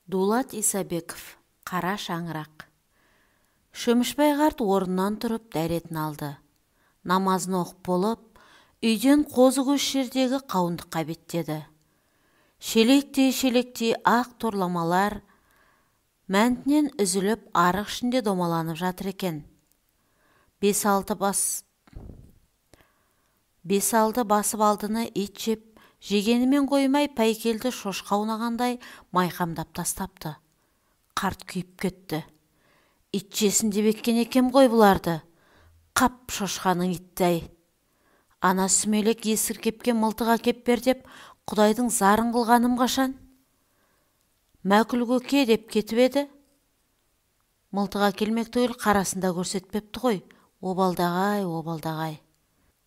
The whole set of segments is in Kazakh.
Дулат Исабеков, Қара шаңырақ. Шөмішбай қарт орнынан тұрып дәретін алды. Намазын оқып болып, үйден қозы көш жердегі қауындыққа беттеді. Шелектей-шелектей ақ торламалар мәнтінен үзіліп, арық ішінде домаланып жатыр екен. Бес-алты басып алдыны ит жеп, жегенімен қоймай пәйкелді шошқа аунағандай майқамдап тастапты. Қарт күйіп кетті. Ит жесін деп еккен екем ғой бұларды. Қап шошқаның итті-ай. Ана сүмелек Есіркепке мылтық әкеп бер деп Құдайдың зарын қылғаным қашан? Мәкүл көке деп кетіп еді. Мылтық әкелмек түгіл қарасында көрсетпепті ғой. Обалдағай, обалдағай.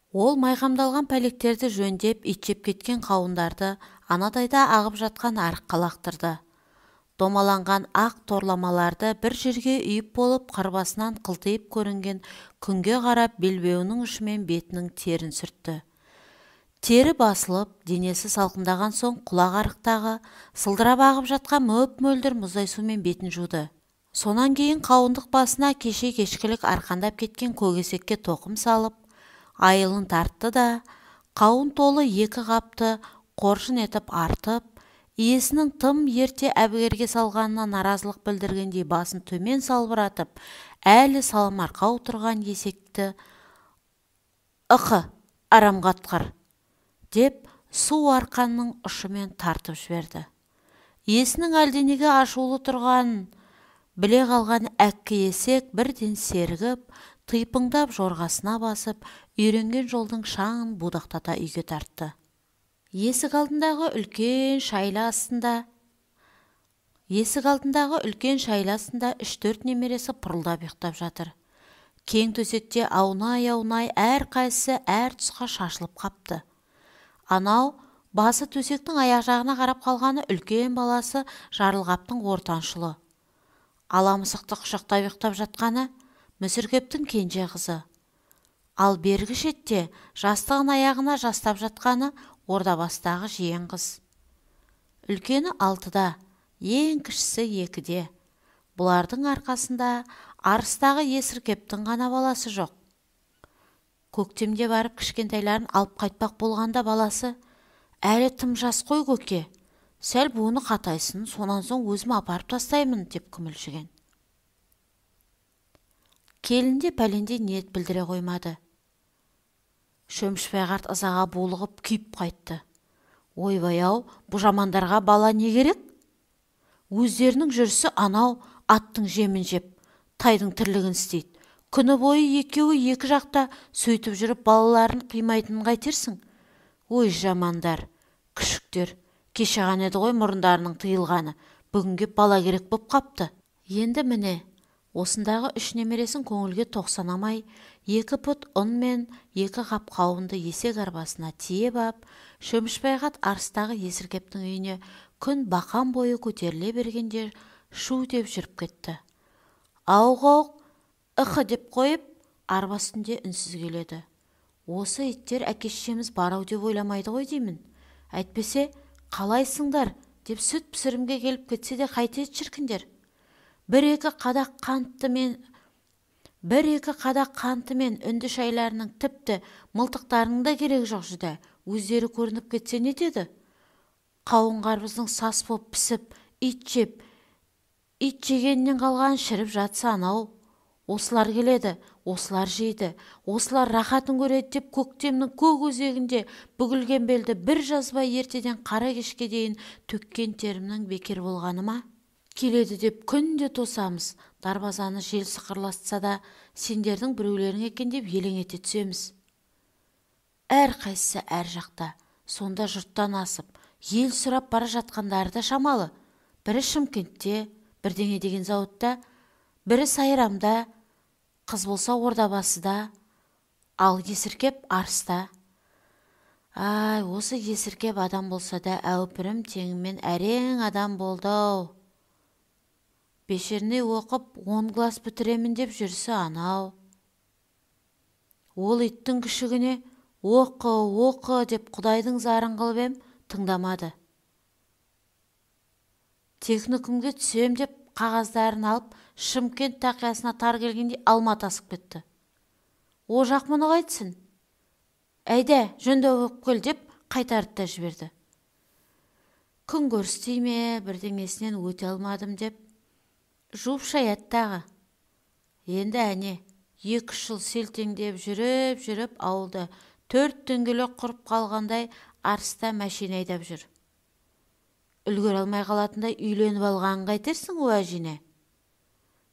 Ол майқамдалған пәлектерді жөндеп, ит жеп кеткен қауындарды анадайда ағып жатқан арыққа лақтырды. Домаланған ақ торламаларды бір жерге үйіп болып, қыр басынан қылтиып көрінген күнге қарап белбеуінің ұшымен бетінің терін сүртті. Тері басылып, денесі салқындаған соң құлақ арықтағы сылдырап ағып жатқан мөп-мөлдір мұздай сумен бетін жуды. Сонан кейін қауындық басына кеше кешкілік арқандап кеткен көк есекке тоқым салып, айылын тартты да, қауын толы екі қапты қоржын етіп артып, иесінің тым ерте әбігерге салғанына наразылық білдіргендей басын төмен салбыратып, әлі салмарқау тұрған есекті «Ықы, арам қатқыр!» деп су арқанның ұшымен тартып жіберді. Иесінің әлденеге ашулы тұрғанын біле қалған әккі есек бірден сергіп, тыйпыңдап жорғасына басып, үйренген жолдың шаңын будақтата үйге тартты. Есік алдындағы үлкен шайла астында үш-төрт немересі пырылдап ұйықтап жатыр. Кең төсекте аунай-аунай әрқайсысы әр тұсқа шашылып қапты. Анау басы төсектің аяқ жағына қарап қалғаны үлкен баласы Жарылғаптың ортаншы ұлы. Ала мысықты құшақтап ұйықтап жатқаны Мүсіркептің кенже қызы. Ал бергі шетте жастығын аяғына жастап жатқаны ордабастағы жиен қыз. Үлкені 6-да, ең кішісі 2-де. Бұлардың арқасында арыстағы Есіркептің ғана баласы жоқ. Көктемде барып кішкентайларын алып қайтпақ болғанда баласы, «Әлі тым жас қой көке, сәл буыны қатайсын, сонан соң өзім апарып тастаймын», деп күмілжіген. Келінде пәленде ниет білдіре қоймады. Шөмішбай қарт ызаға булығып күйіп қайтты. Ойбай-ау, бұ жамандарға бала не керек? Өздерінің жүрісі анау аттың жемін жеп, тайдың тірлігін істейді. Күні бойы екеуі екі жақта сөйтіп жүріп балаларын қимайтынын қайтерсің? Ой, жамандар, күшіктер, кеше ғана еді ғой мұрындарының тыйылғаны, бүгінге бала керек боп қапты. Енді міне, осындағы үш немересін көңілге тоқсанамай, 2 пұт ұн мен 2 қап қауынды есек арбасына тиеп ап, Шөмішбай қарт арыстағы Есіркептің үйіне күн бақан бойы көтеріле бергенде шу деп жүріп кетті. Ауқ-ауқ, ықы деп қойып, арба үстінде үнсіз келеді. Осы иттер әке-шешеміз бар-ау деп ойламайды ғой деймін. Әйтпесе, қалайсыңдар деп сүт пісірімге келіп кетсе де қайтеді шіркіндер. Бір-екі қадақ қанты мен үнді шайларының тіпті мылтықтарының да керегі жоқ жүдә. Өздері көрініп кетсе не деді? Қауын қарбыздың сас боп пісіп, ит жеп, ит жегенінен қалған шіріп жатса анау. Осылар келеді, осылар жейді, осылар рахатын көреді деп көктемнің көк өзегінде бүгілген белді бір жазбай ертеден қара кешке дейін төккен терімнің бекер болғаны ма? Келеді деп күнде тосамыз, дарбазаны жел сықырлатса да сендердің біреулерің екен деп елең ете түсеміз. Әрқайсысы әр жақта, сонда жұрттан асып, ел сұрап бара жатқандары да шамалы. Бірі Шымкентте, бірдеңе деген зауытта, бірі Сайрамда, қыз болса Ордабасыда, ал Есіркеп Арыста. Ай, осы Есіркеп адам болса да әупірім теңімен әрең адам болды-ау. Бешеріне оқып 10 класс бітіремін деп жүрсі анау. Ол иттің күшігіне оқы, оқы деп Құдайдың зарын қылып ем, тыңдамады. Техникумге түсем деп қағаздарын алып, Шымкент тақиясына тар келгенде Алматы асып кетті. О жақ мұны қайтсін? Әйдә, жөндеп оқып кел деп қайтарып та жіберді. Күн көрістей ме, бірдеңесінен өте алмадым деп жуып шаят тағы. Енді әне, 2-3 жыл селтеңдеп жүріп-жүріп ауылда 4 дөңгелек құрып қалғандай Арыста мәшине айдап жүр. Үлгере алмай қалатындай үйленіп алғанын қайтерсің о әжене.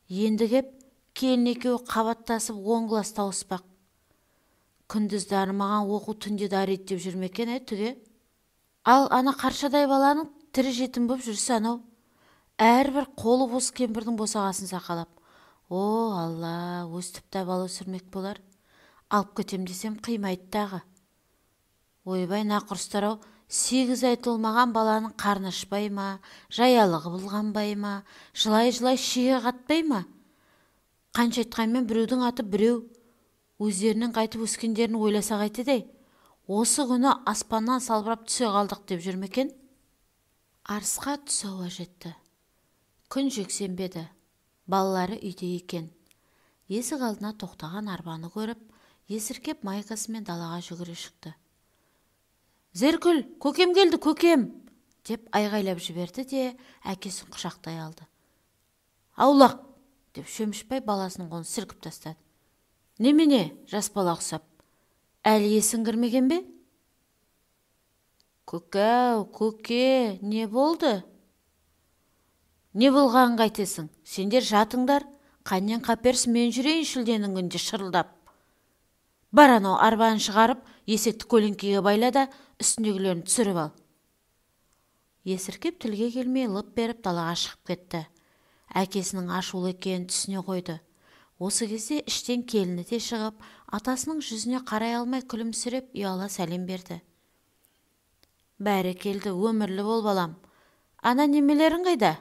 Енді кеп келін екеуі қабаттасып 10 класс тауыспақ. Күндіз дарымаған оқу түнде дариды деп жүрме екен, түге? Ал ана қаршадай баланың тірі жетім боп жүрсе анау, әрбір қолы бос кемпірдің босағасын сақалап. О, Алла, өстіп та бала өсірмек болар. Алып кетем десем қимайды тағы. Ойбай, нақұрыстар-ау, 8 ай толмаған баланың қарны ашпай ма, жаялығы былғанбай ма, жылай-жылай шеге қатпай ма? Қанша айтқанмен біреудің аты біреу, өздерінің қайтып өскендерін ойласа қайтеді-ай. Осы күні аспаннан салбырап түсе қалдық деп жүр ме екен? Арысқа түс ауа жетті. Күн жексенбі еді. Балалары үйде екен. Есік алдына тоқтаған арбаны көріп, Есіркеп майкасымен далаға жүгіре шықты. Зеркүл, көкем келді, көкем! Деп айғайлап жіберді де, әкесін құшақтай алды. Аулақ! Деп Шөмішбай баласының қолын сілкіп тастады. Немене, жас бала ұқсап? Әлі есің кірмеген бе? Көке-ау, көке, не болды? Не болғанын қайтесің? Сендер жатыңдар, қаннен қаперсіз мен жүрейін шілденің күнде шырылдап. Бар анау арбаны шығарып, есекті көлеңкеге байла да, үстіндегілерін түсіріп ал. Есіркеп тілге келмей лып беріп далаға шығып кетті. Әкесінің ашулы екенін түсіне қойды. Осы кезде іштен келіні де шығып, атасының жүзіне қарай алмай күлімсіреп ұяла сәлем берді. Бәрі келді, өмірлі бол балам. Ана немелерің қайда?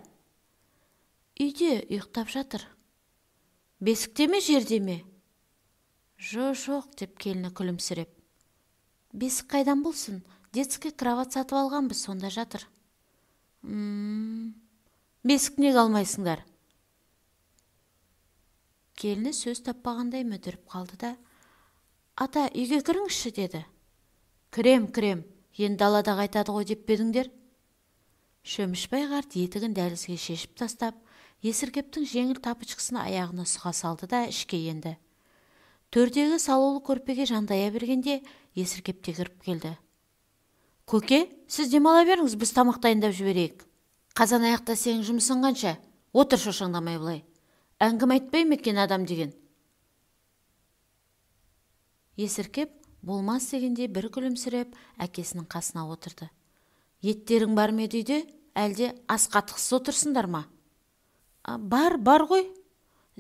Үйде ұйықтап жатыр. Бесікте ме, жерде ме? Жоқ, деп келіні күлімсіреп. Бесік қайдан болсын? Детский кровать сатып алғанбыз, сонда жатыр. Бесік неге алмайсыңдар? Келіні сөз таппағандай мүдіріп қалды да, ата, үйге кіріңізші, деді. Кірем, кірем, енді далада қайтады ғой деп пе едіңдер? Шөмішбай қарт етігін дәлізге шешіп тастап, Есіркептің жеңіл тапочкасын аяғына сұға салды да ішке енді. Төрдегі салулы көрпеге жандая бергенде Есіркеп те кіріп келді. Көке, сіз демала беріңіз, біз тамақ дайындап жіберейік. Қазан аяқта сенің жұмысың қанша? Отыр шошаңдамай былай. Әңгіме айтпай ма екен адам деген? Есіркеп болмас дегенде бір күлімсіреп әкесінің қасына отырды. Еттерің бар ма еді үйде, әлде ас қатықсыз отырсыңдар ма? Бар, бар ғой.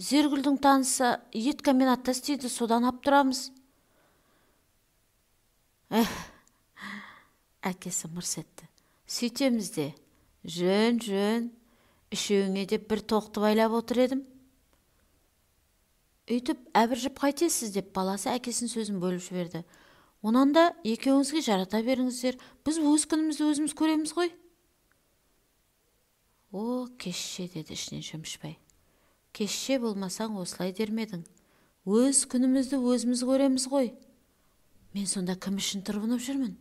Зергүлдің танысы ет комбинатта істейді, содан ап тұрамыз. Әкесі мырс етті. Сөйтеміз де. Жөн, жөн. Үшеуіңе деп бір тоқты байлап отыр едім. Үйтіп әбіржіп қайтесіз деп баласы әкесінің сөзін бөліп жіберді. Онан да екеуіңізге жарата беріңіздер, біз өз күнімізді өзіміз көреміз ғой. О, кешше, деді ішінен Шөмішбай. Кешше болмасаң осылай дермедің. Өз күнімізді өзіміз көреміз ғой. Мен сонда кім үшін тырбынып жүрмін?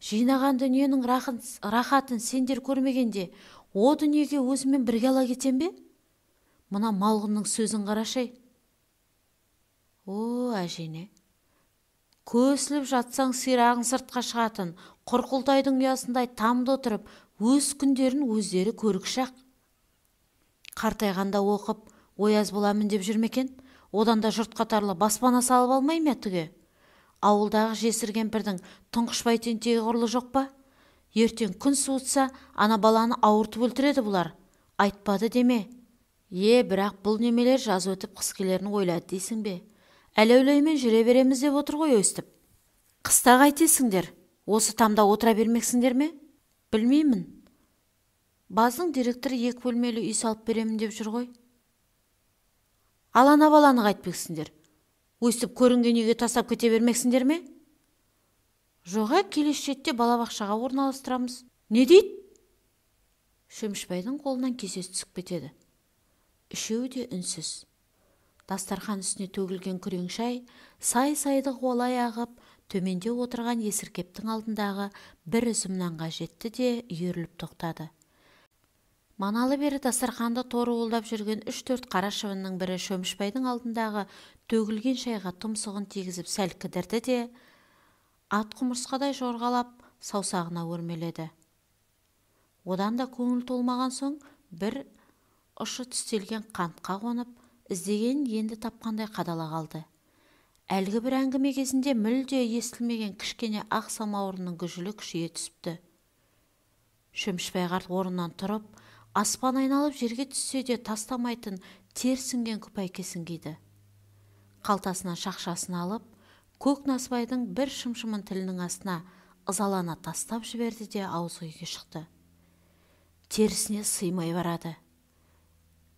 Жинаған дүниенің рахатын сендер көрмегенде, о дүниеге өзіммен бірге ала кетем бе? Мына малғұнның сөзін қарашай. О, әжене, көсіліп жатсаң сирағың сыртқа шығатын, құрқылтайдың ұясындай тамда отырып, өз күндерін өздері көргіш-ақ. Қартайғанда оқып, ояз боламын деп жүрмекен, одан да жұрт қатарлы баспана салып алмай ма түге? Ауылдағы жесір кемпірдің Тұңғышбай тентегі құрлы жоқ па? Ертең күн суытса, ана баланы ауыртып өлтіреді бұлар. Айтпады деме. Е, бірақ бұл немелер жаз өтіп қыс келерін ойлады дейсің бе? Әлеулеймен жүре береміз деп отыр ғой өстіп. Қыста қайтесіңдер? Осы тамда отыра бермексіңдер ме? Білмеймін. Баздың директоры 2 бөлмелі үй салып беремін деп жүр ғой. Ал ана баланы қайтпексіңдер? Өстіп көрінген үйге тастап кете бермексіңдер ме? Жоға, келесі жетте балабақшаға орналастырамыз. Не дейді? Шөмішбайдың қолынан кесесі түсіп кетеді. Үшеуі де үнсіз. Дастархан үстіне төгілген күрең шай сай-сайды қуалай ағып, төменде отырған Есіркептің алдындағы бір үзім нанға жетті де үйіріліп тоқтады. Маналы бері дастарханды торуылдап жүрген 3-4 қара шыбынның бірі Шөмішбайдың алдындағы төгілген шайға тұмсығын тигізіп сәл кідірді де, ат құмырсқадай жорғалап саусағына өрмеледі. Одан да көңіл толмаған соң бір ұшы түстелген қантқа қонып, іздегенін енді тапқандай қадала қалды. Әлгі бір әңгіме кезінде мүлде естілмеген кішкене ақ самаурынның гүжілі күшейе түсіпті. Шөмішбай қарт орнынан тұрып, аспан айналып жерге түссе де тастамайтын тер сіңген күпәйкесін киді. Қалтасынан шақшасын алып, көк насыбайдың бір шымшымын тілінің астына ызалана тастап жіберді де ауыз үйге шықты. Терісіне сыймай барады.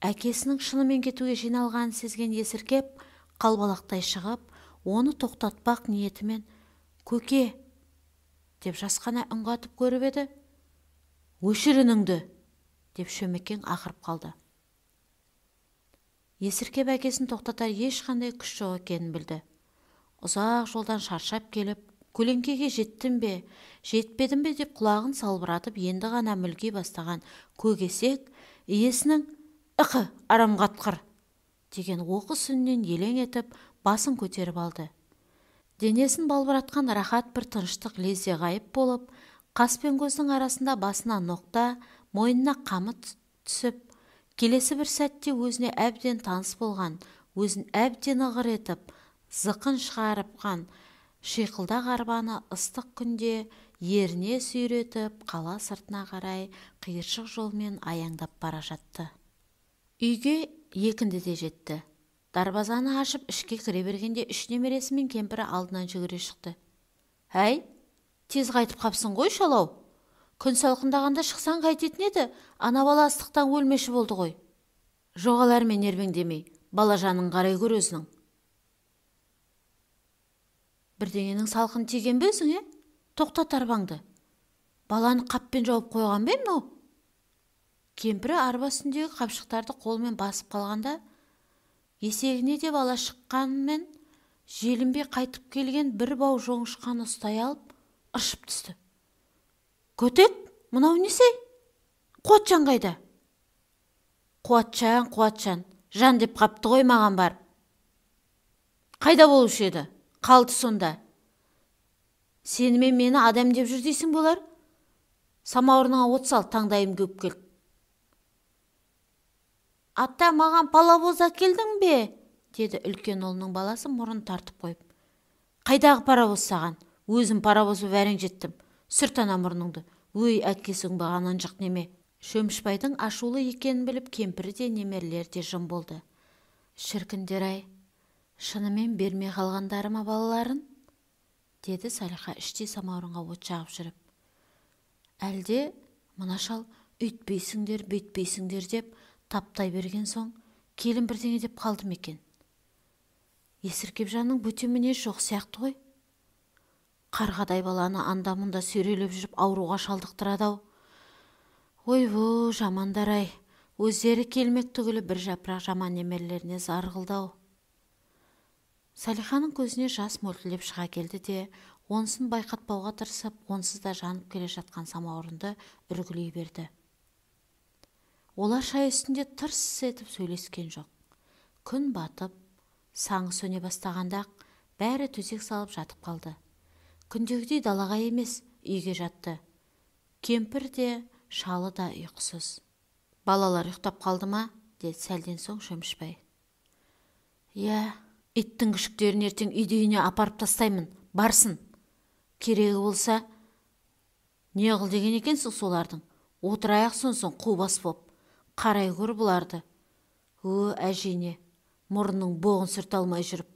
Әкесінің шынымен кетуге жиналғанын сезген Есіркеп қалбалақтай шығып, оны тоқтатпақ ниетімен «Көке!» деп жасқана үн қатып көріп еді. «Өшір үніңді!» деп Шөмекең ақырып қалды. Есіркеп әкесін тоқтатар ешқандай күш жоқ екенін білді. Ұзақ жолдан шаршап келіп, көлеңкеге жеттім бе, жетпедім бе деп құлағын салбыратып енді ғана мүлги бастаған көк есек иесінің «Ықы, арам қатқыр!» деген оқыс үнінен елең етіп, басын көтеріп алды. Денесін балбыратқан рахат бір тыныштық лезде ғайып болып, қас пен көздің арасында басына ноқта, мойнына қамыт түсіп, келесі бір сәтте өзіне әбден таныс болған, өзін әбден ығыр етіп, зықын шығарыпқан шиқылдақ арбаны ыстық күнде еріне сүйретіп, қала сыртына қарай қиыршық жолмен аяңдап бара жатты. Үйге екіндіде жетті. Дарбазаны ашып ішке кіре бергенде үш немересі мен кемпірі алдынан жүгіре шықты. «Әй, тез қайтып қапсың ғой, шалау! Күн салқындағанда шықсаң қайтетін еді, ана бала ыстықтан өлмеші болды ғой». «Жоғалармен ербеңдемей, бала жанын қарай көр өзінің». «Бірдеңенің салқын тиген бе өзіңе? Тоқтат арбаңды. Баланы қаппен жауып қойған бе мынау?» Кемпірі арба үстіндегі қапшықтарды қолмен басып қалғанда, есегіне де бала шыққанмен желінбей қайтып келген бір бау жоңышқаны ұстай алып, ыршып түсті. «Көтек, мынау несі? Қуатжан қайда?» «Қуатжан, Қуатжан, жан деп қапты ғой маған барып». «Қайда болушы еді? Қалды сонда. Сенімен мені адам деп жүр дейсің болар? Самаурыныңа от сал, таңдайым кеуіп келді». «Ата, маған паровоз әкелдің бе?» деді үлкен ұлының баласы мұрын тартып қойып. «Қайдағы паровоз саған? Өзім паровоз боп әрең жеттім. Сүрт ана мұрныңды. Өй, әкесі оңбаған ынжық неме!» Шөмішбайдың ашулы екенін біліп, кемпірі де немерелері де жым болды. «Шіркіндер-ай, шынымен бермей қалғандары ма балаларын?» деді Салиха іштей самаурынға от жағып жүріп. «Әлде мына шал үйтпейсіңдер, бүйтпейсіңдер деп таптай берген соң келін бірдеңе деп қалды ма екен? Есіркепжанның бөтен мінезі жоқ сияқты ғой. Қарғадай баланы анда-мұнда сүйрелеп жүріп ауруға шалдықтырады-ау. Ойбу, жамандар-ай, өздері келмек түгілі бір жапырақ жаман немерелеріне зар қылды-ау». Салиханың көзіне жас мөлтілдеп шыға келді де, онысын байқатпауға тырысып, онсыз да жанып келе жатқан самаурынды үргілей берді. Олар шай үстінде тырс етіп сөйлескен жоқ. Күн батып, саңы сөне бастағанда бәрі төсек салып жатып қалды. Күндегідей далаға емес, үйге жатты. Кемпір де, шалы да ұйқысыз. «Балалар ұйықтап қалды ма?» деді сәлден соң Шөмішбай. «Иә, иттің күшіктерін ертең үйде үйіне апарып тастаймын, барсын. Керегі болса, не қыл деген екенсің солардың. Отырайық сонсоң қу бас боп. Қарай көр бұларды. Ö, әжене, мұрнының боғын сүрте алмай жүріп».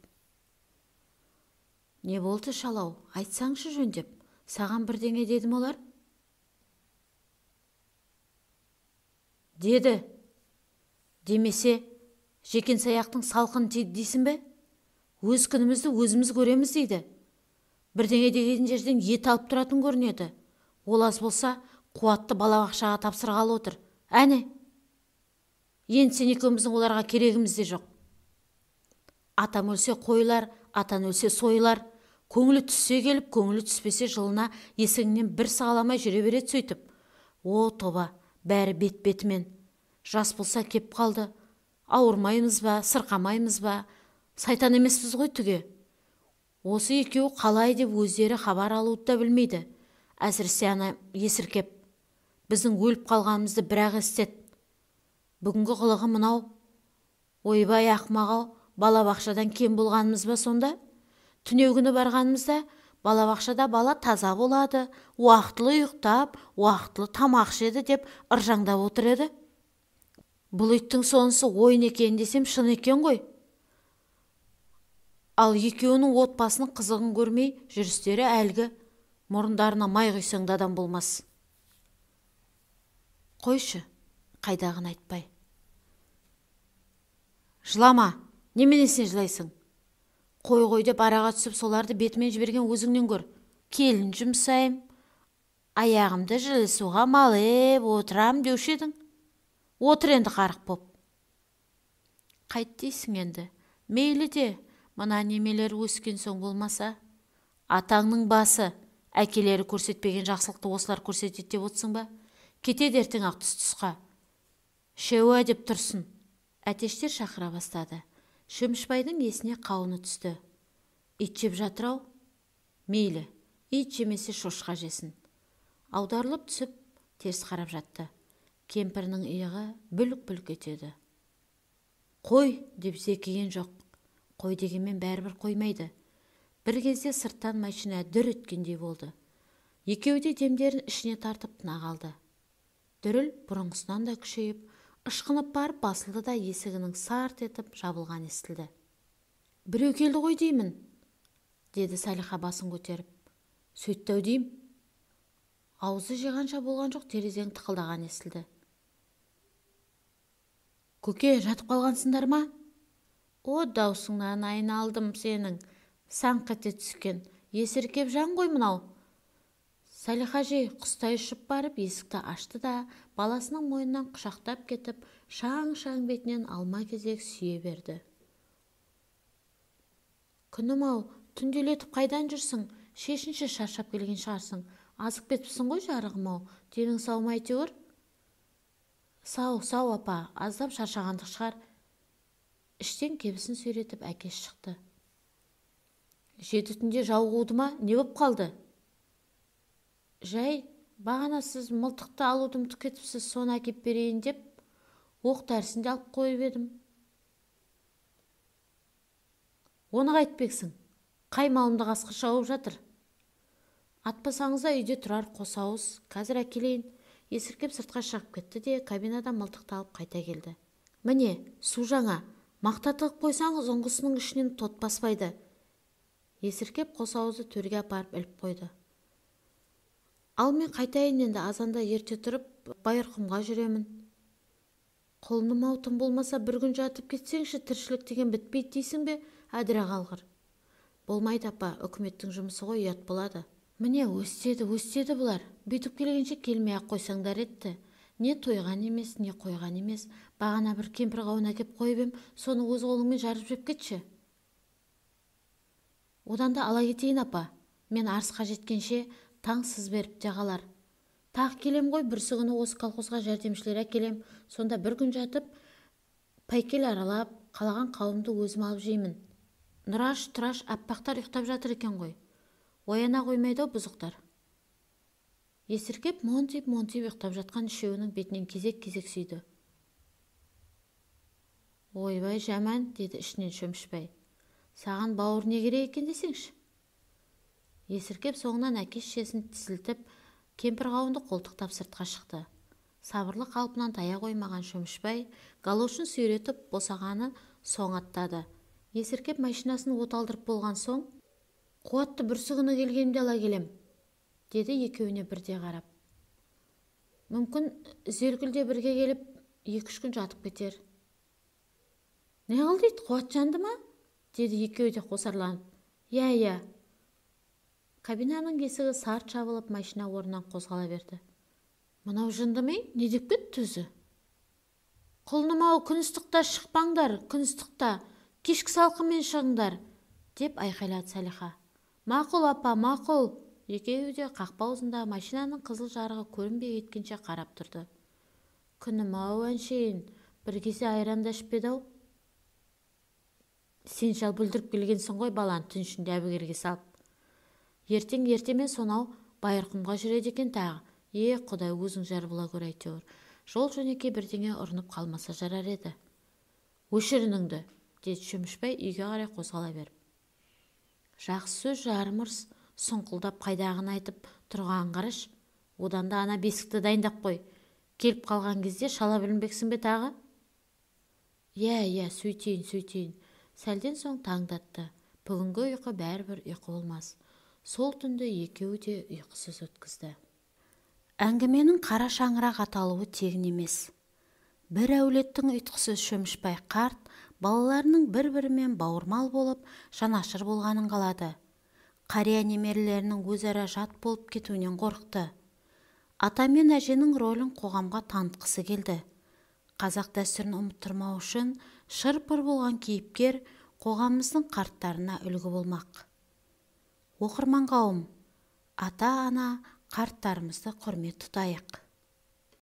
«Не болды, шалау, айтсаңшы жөндеп, саған бірдеңе дедім олар?» «Деді. Демесе, жекен саяқтың салқын тиді дейсің бе? Өз күнімізді өзіміз көреміз дейді. Бірдеңе деген жерден ет алып тұратын көрінеді. Ол аз болса, Қуатты балабақшаға тапсырғалы отыр. Әне, енді сен екеуміздің оларға керегіміз де жоқ. Атам өлсе қойылар, атан өлсе сойылар. Көңілі түссе келіп, көңілі түспесе жылына есігіңнен бір сығаламай жүре береді сөйтіп. О, тоба, бәрі бет-бетімен. Жас болса кеп қалды. Ауырмаймыз ба, сырқамаймыз ба? Сайтан емеспіз ғой түге. Осы екеуі қалай деп өздері хабар алуды да білмейді. Әсіресе ана Есіркеп. Біздің өліп қалғанымызды бір-ақ естеді. Бүгінгі қылығы мынау. Ойбай ақымақ-ау, балабақшадан кем болғанымыз ба сонда? Түнеугүні барғанымызда балабақшада бала таза болады, уақытылы ұйықтап, уақытылы тамақ ішеді деп ыржаңдап отыр еді. Бұл иттің сонысы ойын екен десем шын екен ғой. Ал екеуінің отбасының қызығын көрмей жүрістері әлгі, мұрындарына май құйсаң да адам болмас. Қойшы, қайдағын айтпай. Жылама, неменесіне жылайсың? Қой қой деп араға түсіп соларды бетімен жіберген өзіңнен көр. Келін жұмсайым, аяғымды жылы суға малып отырам деуші едің. Отыр енді қарық боп. Қайт дейсің енді? Мейлі де, мына немелер өскен соң болмаса. Атаңның басы, әкелері көрсетпеген жақсылықты осылар көрсетеді деп отырсың ба? Кетеді ертең ақ тұс-тұсқа. Шеуа деп тұрсын. Әтештер шақыра бастады. Шөмішбайдың есіне қауыны түсті. Ит жеп жатыр-ау? Мейлі, ит жемесе шошқа жесін. Аударылып түсіп, теріс қарап жатты. Кемпірінің иығы бүлк-бүлк етеді. Қой деп зекіген жоқ. Қой дегенмен бәрібір қоймайды. Бір кезде сырттан машина дүр еткендей болды. Екеуі де демдерін ішіне тартып тына қалды. Дүріл бұрынғысынан да күшейіп, ышқынып барып басылды да есігінің сарт етіп жабылған естілді. Біреу келді ғой деймін, деді Салиха басын көтеріп. Сөйтті-ау деймін. Аузы жиғанша болған жоқ, терезенің тықылдаған естілді. Көке, жатып қалғансыңдар ма? О, даусыңнан айналдым сенің, саңқ ете түскен. Есіркеп жан ғой мынау. Салиха жей құстай ұшып барып есікті ашты да баласының мойнынан құшақтап кетіп, шаң-шаң бетінен алма кезек сүйе берді. Күнім-ау, түнделетіп қайдан жүрсің? Шешінші шаршап келген шығарсың. Азып кетіпсің ғой жарығым-ау, денің сау ма әйтеуір? Сау, сау апа, аздап шаршағандық шығар. Іштен кебісін сүйретіп әкесі шықты. 7 түнде жау қуды ма, не боп қалды? Жай, бағана сіз мылтықты алуды ұмытып кетіпсіз, соны әкеп берейін деп, оқ дәрісін де алып қойып едім. Оны қайтпексің? Қай малымды қасқыр шауып жатыр? Атпасаңыз да үйде тұрар қос ауыз, қазір әкелейін. Есіркеп сыртқа шығып кетті де, кабинадан мылтықты алып қайта келді. Міне, су жаңа, мақта тығып қойсаңыз, ұңғысының ішінен тот баспайды. Есіркеп қос ауызды төрге апарып іліп қойды. Ал мен қайтайын енді, азанда ерте тұрып Байырқұмға жүремін. Құлыным-ау, тым болмаса бір күн жатып кетсеңші, тіршілік деген бітпейді дейсің бе, әдіре қалғыр. Болмайды апа, үкіметтің жұмысы ғой, ұят болады. Міне, өстеді, өстеді бұлар. Бүйтіп келгенше келмей-ақ қойсаңдар етті. Не тойған емес, не қойған емес. Бағана бір кемпір қауын әкеп қойып ем, соны өз қолыңмен жарып жеп кетші. Одан да ала кетейін апа. Мен Арысқа жеткенше таң сыз беріп те қалар. Тағы келем ғой, бүрсі күні осы колхозға жәрдемшілер әкелем. Сонда бір күн жатып, пайкел аралап, қалаған қауымды өзім алып жеймін. Нұраш, Тұраш, аппақтар ұйықтап жатыр екен ғой. Ояна қоймайды-ау бұзықтар. Есіркеп монтип-монтип ұйықтап жатқан үшеуінің бетінен кезек-кезек сүйді. Ойбай, жаман, деді ішінен Шөмішбай. Саған бауыр не керек екен десеңші? Есіркеп соңынан әке-шешесін тізілтіп, кемпір қауынды қолтықтап сыртқа шықты. Сабырлы қалпынан тая қоймаған Шөмішбай галошын сүйретіп босағаны соң аттады. Есіркеп машинасын от алдырып болған соң, қуатты бүрсі күні келгенде ала келем, деді екеуіне бірде қарап. Мүмкін Зеркүл де бірге келіп 2-3 күн жатып кетер. Не қыл дейді, қуат жанды ма? Деді екеуі де қосарланып. Иә, иә. Кабинаның есігі сарт жабылып, машина орнынан қозғала берді. Мынау жынды ма, не деп кетті өзі? Құлыным-ау, күн ыстықта шықпаңдар, күн ыстықта, кешкі салқынмен шығыңдар, деп айқайлады Салиха. Мақұл, апа, мақұл. Екеуі де қақпа аузындағы машинаның қызыл жарығы көрінбей кеткенше қарап тұрды. Күнім-ау, әншейін, бір кесе айран да ішпеді-ау. Сен шал бүлдіріп келгенсің ғой баланы түн ішінде әбігерге салып. Ертең ертемен сонау Байырқұмға жүреді екен тағы. Е, Құдай, өзің жар бола көр әйтеуір. Жол жөнекей бірдеңе ұрынып қалмаса жарар еді. Өшір үніңді, деді Шөмішбай үйге қарай қозғала беріп. Жақсы сөз жарым ырыс, сұңқылдап қайдағыны айтып тұрғанын қараш. Одан да ана бесікті дайындап қой. Келіп қалған кезде шала білінбексің бе тағы? Иә, иә, сөйтейін, сөйтейін. Сәлден соң таңдатты. Бүгінгі ұйқы бәрібір ұйқы болмас. Сол түнді екеуі де ұйқысыз өткізді. Әңгіменің қара шаңырақ аталуы тегін емес. Бір әулеттің ұйтқысы Шөмішбай қарт балаларының бір-бірімен бауырмал болып, жанашыр болғанын қалады. Қария немерелерінің өзара жат болып кетуінен қорықты. Ата мен әженің рөлін қоғамға танытқысы келді. Қазақ дәстүрін ұмыттырмау үшін шыр-пыр болған кейіпкер қоғамымыздың қарттарына үлгі болмақ. Оқырман қауым, ата-ана қарттарымызды құрмет тұтайық.